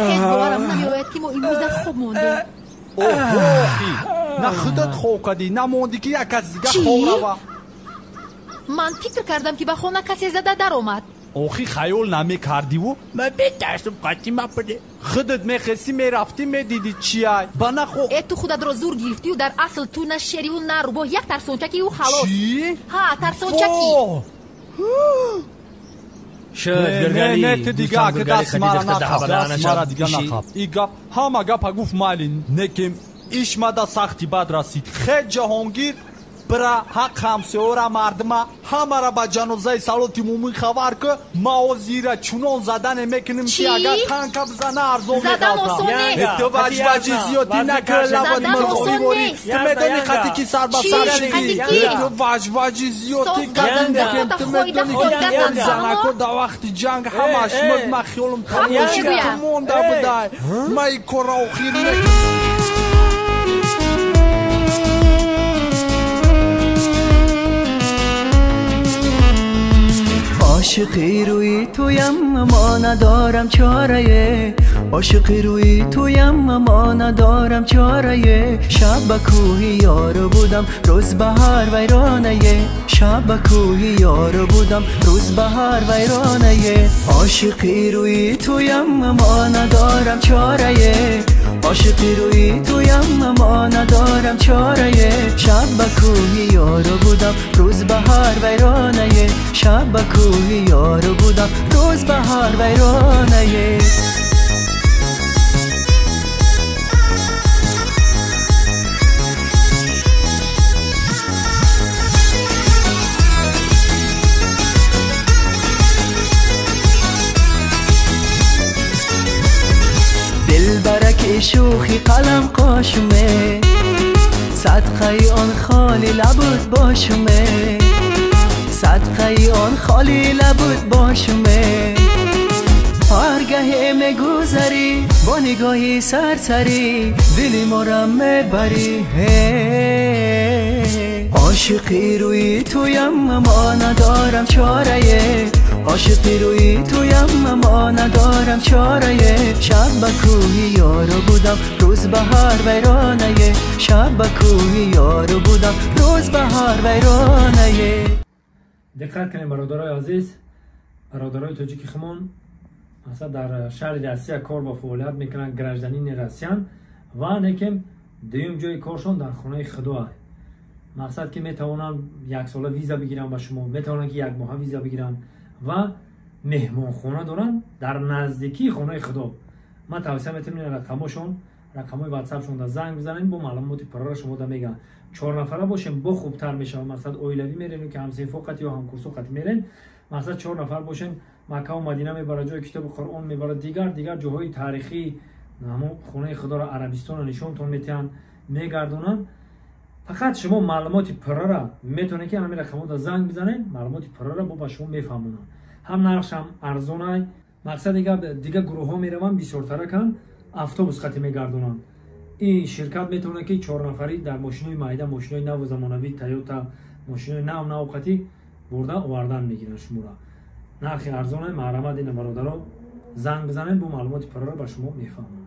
Ҳеҷ боварам намеояд, ки мо имрӯз дар хоб мондем. Оҳохи, на худат хоб кардӣ, на мондӣ, ки як кас дига хоб рава. Ман фикр кардам, ки ба хона касе зада даромад. Охи, хаёл намекардиву? Ман бетарсум, қатима буде. Худат мехестӣ, мерафтӣ, медидӣ, чиай ба нахо. Э, ту худатро зур гирифтию дар асл ту на шериву, на рӯбоҳ, як тарсончакию халос. Чӣ? Ҳа, тарсончакӣ. Шуд, Гургали. Не, ту дига ака даст мара нақаб, даст мара дига нақаб. И гап ҳама гапа гуфт, майли, некем ишмада сахти бад расид. Хе, Ҷаҳонгир, бира, ҳақ ҳамсоёра, мардума ҳамара ба ҷанозаи салоти мумин хабар ку. Ма озира чунон задане мекунем, ки агар танка бизана, арзон меғалтам. Ту ваҷваҷи зиёдӣ накар, лабат мурғоӣ. Ту медони, қати ки сар ба сар шидӣ. Ту ваҷваҷи зиёдӣ кардем. Ту медони, ки занако дар вақти ҷанг ҳамаш мурд. Ма хиёлам тамом шид, ту монда будай. Ма и корра охир мекунам. Ошиқи рӯи туям, мо надорам чорае. Ошиқи рӯи туям, мо надорам чорае. Шаб ба кӯҳи ёру будам, рӯз ба ҳар вайронае. Шаб ба кӯҳи ёру будам, рӯз ба ҳар вайронае. Ошиқи рӯи туям, мо надорам чорае. Ошиқи рӯи туям, мо надорам чорае. Шаб ба кӯҳи ёру будам, рӯз ба ҳар вайронае. Шаб ба кӯҳи ёру будам, рӯз ба ҳар вайронае. Дилбараки шӯхи қалам қошуме, садқаи он холи лабут бошуме, садқаи он холи лабут бошуме. Ҳаргаҳе мегузарӣ, бо нигоҳи сарсарӣ дили моро мебарӣ. Ошиқи рӯи туям, мо надорам чорае. Ошиқи рӯи туям, мо надорам чорае. Шаб ба кӯҳи ёру будам, рӯз ба ҳар вайронае. Шаб ба кӯҳи ёру будам, рӯз ба ҳар вайронае. Диққат кунем, бародарои азиз, бародарои тоҷики хумон, масалан, дар шаҳри Россия кор ва фаъолият мекунанд, гражданини Россиян, ва некем дуюм ҷои коршон дар хонаи Худо. Мақсад, ки метавонанд яксола виза бигиранд ба шумо, метавонанд, ки якмоҳа виза бигиранд ва меҳмонхона доранд дар наздикии хонаи Худо. Ман тавсия метавонам, ин рақамошон, рақамҳои ватсапшон да занг бизанед, бо маълумоти пурра шумо да мегӯянд. Чор нафара бошем, бо хубтар мешавад. Мақсад, оилавӣ мерем, ки ҳамсинфо қати ё ҳамкурсо қати мерем. Мақсад, чор нафар бошем, Маккаву Мадина мебарад, ҷои китоби Қуръон мебарад, дигар дигар ҷоҳои таърихии ҳамон хонаи Худоро, Арабистонро нишонтон метиҳанд, мегардонанд. Фақат шумо маълумоти пуррара метавонед, ки ҳамин рақамҳода занг бизанед, маълумоти пуррара бо ба шумо мефаҳмонанд. Ҳам нархш ҳам арзонай. Мақсад, дига гурӯҳҳо мераванд, бисёртараканд, автобус қати мегардонанд. Ин ширкат метавонад, ки чорнафарӣ дар мошинои майда, мошинои наву замонавӣ, Тойота, мошинои нав нав қати бурда овардан мегиранд шуморо. Нархи арзонай, маҳрамат. Ина, бародаро, занг бизанед, бо маълумоти пуррара ба шумо мефаҳмонанд.